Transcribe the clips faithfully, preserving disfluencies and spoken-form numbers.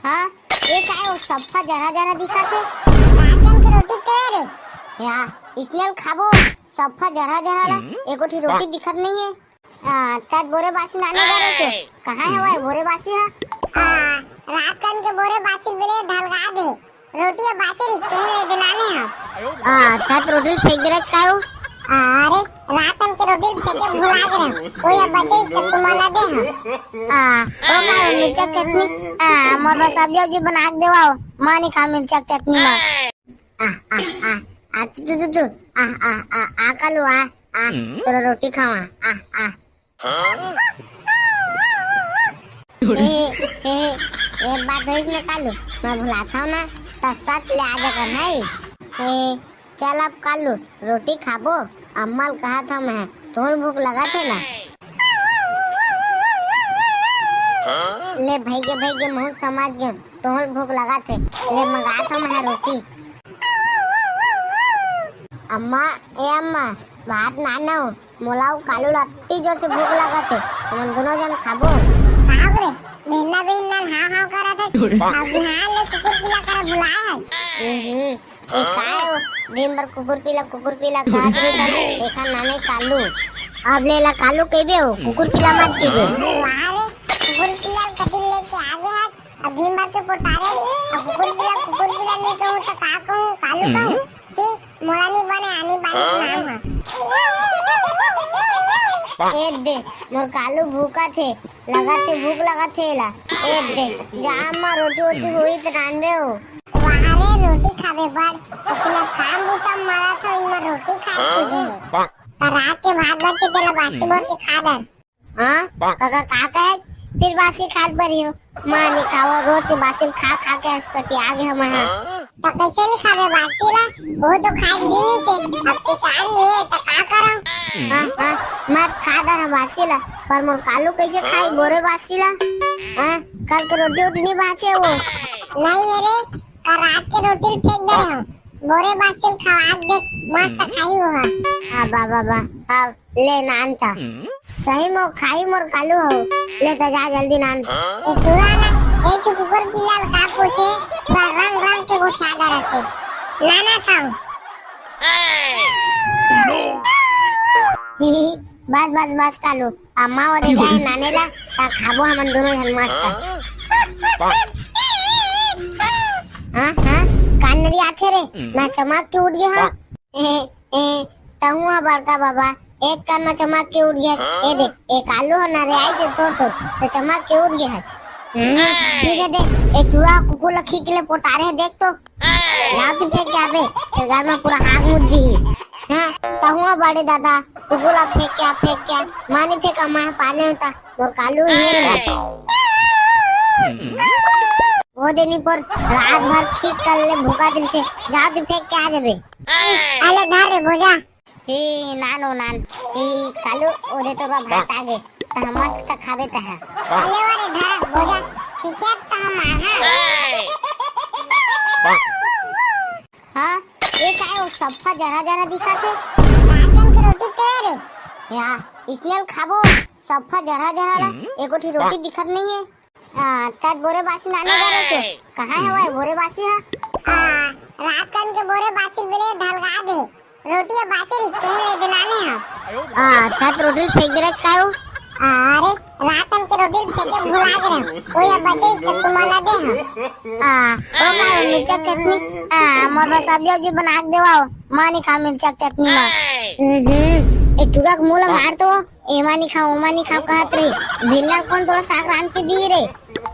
हाँ, ये काय वो सफा जरा जरा दिखत हे? रातन के रोटी तो हे रे। या, इसने ल खाबो, सफा जरा जरा ला, हम्म। एको ठी रोटी दिखत नहीं है। आ, तत बोरे बासी नाने करे छो। कहाँ हे वो बोरे बासी हा? आ, रातन के बोरे बासी बेले ढलगा दे। रोटी अब बाचे रिश्ते हे दे नाने हा। आ, तत रोटी फेंक दे रच कायो? अरे, रातन के रोटी फेंके भुला गे रहे। वो या बचे रिश्ते तुम्हारा दे हा। आ, वो काय मिर्चा चटनी? आ, मोर बस सब्जी उब्जी बना के देवाओ। माँ नहीं खा मिर्चा चटनी माँ। आ, आ, आ, आ, तू, तू, तू, तू। आ, आ, आ, आ, कालू, आ, आ, हम्म? तोरा रोटी खावा। आ, आ। हाँ? ए, ए, ए, बात होइस न कालू, मैं भुलाथव ना, त सच ले आ जाकर है। ए, चल अब कालू, रोटी खाबो, अम्मा ल कहा था मैं, तोर भूख लगा थे ना। हाँ? ले भई गे, भई गे, महूँ समझ गे, तोर भूख लगा थे, ले मंगा था मैं रोटी। अम्मा, ए अम्मा, भात ना ना हो, मोला अउ कालू ला अति जोर से भूख लागत हे, हमन दोनों जन खाबो। खाब रे, बिहन्ना बिहन्ना हाँ हाँ करत हे, अउ बिहान ले कुकुर पिला करे भुलाए हस। हम्म, ए काय हो, दिन भर कुकुर पिला, कुकुर पिला कहत रही त, देखा नामे कालू। अब ले ला कालू कहिबे हो, कुकुर पिला मत कहिबे। वाह रे, कुकुर पिला कतिन लेके आ गे हस, अब दिन भर के पोटारे, अब कुकुर पिला, कुकुर पिला नहीं कहूँ त का कहूँ, कालू कहूँ? छी, मोला नहीं बने आनी बानी के नाम ह। ए दे, मोर कालू भूखा थे, लगा थे भूख लगा थे ला। ए दे, जा अम्मा रोटी वोटी होई त रांधे हो। वाह रे, रोटी खाबे बड़, लेकिन मैं काम बूता मरत हो, इमा रोटी खा तुझे। त रात के भात बचे तेला बासी बोर के खा दर। हाँ? काका, का कहे? फिर बासी खात बर ही हो। माँ नहीं खाओ, रोज के बासी खा खा के असकटी आ गए हम यहाँ। तो कैसे नहीं खाबे बासी ला? वो तो खाए जिनिस हे, अब किसान नहीं है, तो का करम? हाँ, हाँ, मत खा दर हम बासी ला, पर मोर कालू कैसे खाई बोरे बासी ला? हाँ? कल के रोटी वोटी नहीं बाचे वो? नहीं है रे, कल रात के रोटी फेंक दे हम, बोरे बासी खवा दे, मस्त खाई वो। हाँ, बा, बा, बा, हाँ। ले नान त। हम्म? सही मो खाई मोर कालू हो। ले त जा जल्दी नान। ए टुरा ना, ए ठो कुकुर पिला ल का पोसे, पूरा रंग रंग के गोठिया दरत हे। नाना खाओ। बस, बस, बस कालू। अम्मा वो दे जाए नाने ला, ता खाबो हमन दोनों झन मस्त। हाँ, हाँ, कान नरी आथे रे, ना चमक के उठ गया हाँ। ए, ए, तहूँ ह बड़का बाबा, एक कान म चमक के उठ गे हच। ए दे, ए कालू ह ना रे आइस हे थोर थोर, त चमक के उठ गे हच। हम्म, ठीक हे दे, ए टुरा कुकुर ल खींच ले पोटारे हे देख तो। जाओ तू फेंक के आबे, तेरे घर म पूरा हाग मुत दिही। हाँ, तहूँ ह बड़े दादा, कुकुर ल फेंक के आ, फेंक के आ, मानी फेंक अम्मा ह पाले होता, मोर कालू हे रे। वो देनी पर रात भर खींच कर ले भूखा दिल से, जाओ तू फेंक के आ जाबे। अले धर रे बोझा। ए, नान ओ नान। ए, कालू, ओदे तोर भात आगे। त हम मस्त त खाबे त हा। अले वा रे धर बोझा। खिकिया त हम मार हा। हाँ, ए काय ओ सफा जरा जरा दिखत हे? रातन के रोटी तो हे रे। या, इसने ल खाबो, सफा जरा जरा ला, हम्म। एको ठी रोटी दिखत नहीं हे। आ, तत बोरे बासी नाने करे छो। कहाँ हे वो बोरे बासी हा? आ, रात कन के बोरे बासी बेले ढलगा दे। रोटी अब बाचे रिश्ते हे दे नाने हा। आ, तत रोटी फेंक दे रच कायो? अरे, रात कन के रोटी फेंके भुला गे रहे। वो या बचे रिश्ते तुम्हारा दे हा। आ, ओ का मिर्चा चटनी? आ, मोर बस सब्जी उब्जी बना के देवाओ। माँ नहीं खा मिर्चा चटनी माँ। हम्म, ए टुरा के मुँह ला मार तो। एमा नी खाओ, ओमा नी खाओ कहत रही। भिन्ना कोन तोला साग रांध के दी रे?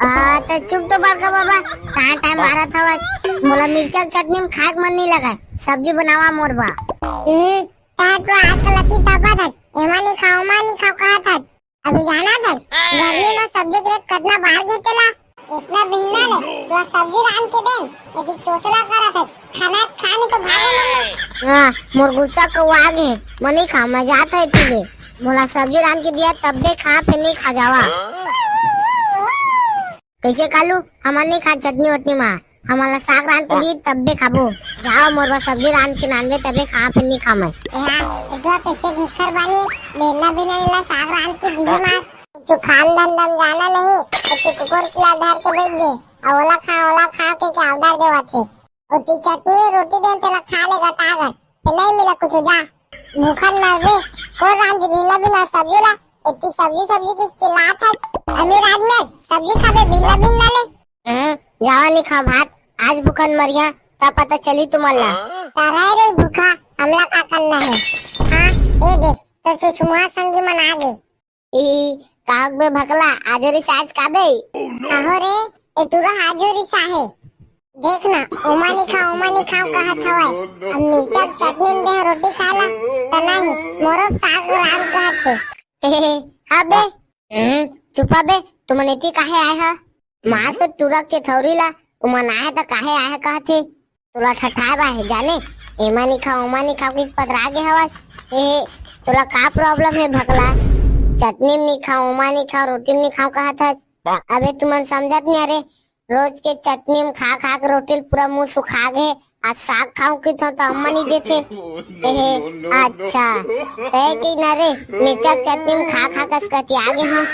आ, त चुप तो बड़का बाबा, टाँय टाँय मारत हवच। मोला मिर्चा के चटनी में खाए के मन नी लगय, सब्जी बनावा मोर बा। हम्म, तैं तो आजकल अति तपत हच, एमा नी खाओ, ओमा नी खाओ कहत हच। अभी जानत हच, गर्मी में सब्जी के रेट कतना बाढ़ गे तेला? इतना बिहना ले, तोला सब्जी रांध के देन, यदि चोचला करत हस, खाना खाने तो भागे मन ले। हाँ, मोर गुस्सा कउवा गे, मैं नहीं खाओ, मैं जात है पीले। मोला सब्जी रांध के दिया, तब्बे खा, फिर नहीं खा जावा। कैसे कालू? हमन नहीं खा चटनी वटनी माँ, हमन ला साग रांध के दी, तब्बे खाबो। जाओ, मोर बर सब्जी रांध के नानबे, तब्बे खा, फिर नहीं खा मैं। हाँ, इतना कैसे घेखर बानी, बिहना बिहना ला साग रांध के दिए माँ। कुछ खान धंधा में जाना नहीं, तो कुकुर किला धर के बैठ गए, अउ ओला खा, ओला खा के क्या ऑर्डर देवत हे। ओती चटनी रोटी देन तेला खा ले गटागट, ते नहीं मिला कुछ जा। भूखन मरबे, कोन रांधही भिन्ना भिन्ना सब्जी ला, इतनी सब्जी सब्जी की चिल्लात हस। अमीर आदमी सब्जी खाबे भिन्ना भिन्ना ले। हाँ, जावा नहीं खा भात, आज भूखन मरिया, तब पता चली तुमन ला। तरह रे भूखा, हमला का करना है। हाँ, ए देख, तो सुषमा संगी मन आ गए। ई, काहक बे भकला, आजो रिसाज का बे? अहो रे, ए टूरा आजो रिसा हे। देख ना, ओमा नी खा, ओमा नी खाव कहत हवय। अब मिर्चा के चटनी में देह रोटी खाला, त नहीं, मोरो साग रांध कहत हे। हाँ बे। हम्म, चुपा बे, तुमन एती काहे आए हा? मार तो टूरा के चेथौरी ला, उमन आए त काहे आए हा कहत हे। तोला ठठाए बा हे जाने, एमा नी खाव, ओमा नी खाव के पतरा गे हवस। ए, तोला का प्रॉब्लम हे भकला? चटनी में नी खाव, ओमा नी खाव, रोटी में नी खाव कहत हस। अबे तुमन समझत नहीं अरे, रोज के चटनी में खा खा के रोटी ल पूरा मुंह सुखा गे। आज साग खाऊं की तो, तो अम्मा नहीं देथे। ए, अच्छा, तय की ना रे, मिर्चा के चटनी में खा खा के सकती आ गे हम।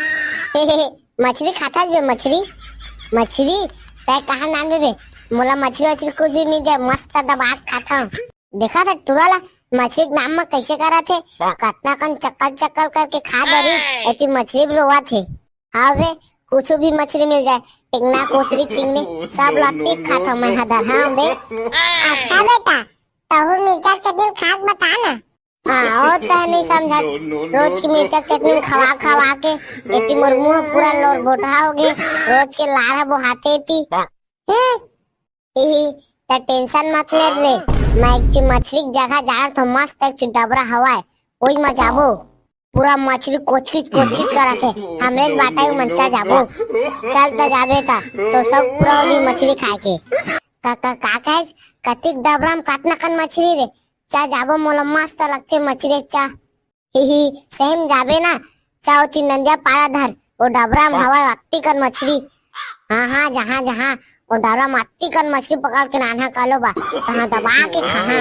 मछरी खाता बे, मछरी? मछरी? तय कहाँ नाम बे? मोला मछरी वछरी कुछ भी मिल जाए, मस्त दबा के खाता हूँ। देखा था टूरा ला, मछरी के नाम में कैसे करा थे? कतना कन चक्कर चक्कर करके खा डरी, एती मछरी भी रोवा थे। हाँ बे, कुछ भी मछरी मिल जाए, टिंगना, कोतरी, चिंगनी, सब लत्ती खाता मैं हदर। हाँ बे। अच्छा बेटा, तहु मिर्चा के चटनी खा के बता ना। हाँ, ओ तह नहीं समझत। रोज की मिर्चा चटनी में खवा खवा के एती मोर मुंह पूरा लोर बोटहा हो गे। रोज के लार ह बोहाते एती। हम्म। ही, त टेंशन मत ले रे। मैं एक ची मछली की जगह जा रहा था, मस्त एक ची डबरा हवाए, वही में जाबो। पूरा मछली कोचकिच कोचकिच करत हे। हमरे बाटा ही मंचा जाबो। चल त जाबे त, तो सब पूरा हो जी मछली खाए के। का, का, का कहे? कतिक डबरा में कतना कन मछली रे? चा जाबो, मोला मस्त लगथे मछरी चा। ही ही, सही में जाबे ना, चा ओती नंदिया पारा धर, ओ डबरा में हवा अत्ती कन मछरी। हाँ, हाँ, जहाँ, जहाँ, ओ डबरा में अत्ती कन मछरी पकड़ के नान्हा कालो बा, तहाँ दबा के खाहा।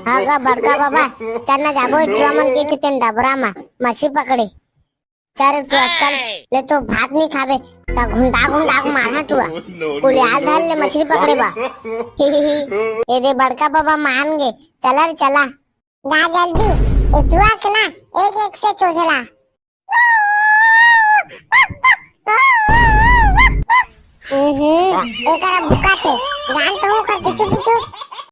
हाँ गा बड़का बाबा, चल ना जाबो, टुरा मन के तेन डबरा में मछरी पकड़े। चल टुरा, चल, ले तो भात नहीं खाबे, त घुंडा घुंडा के मारहा टुरा। कुलियाल धर ले मछली पकड़े बा। ही ही ही, ए दे बड़का बाबा मान गे, चला रे चला। जा जल्दी, ए टुरा के ना, एक एक से चोझला। हम्म, एकरा भूखा थे, जान तो हूँ कर पीछू पीछू।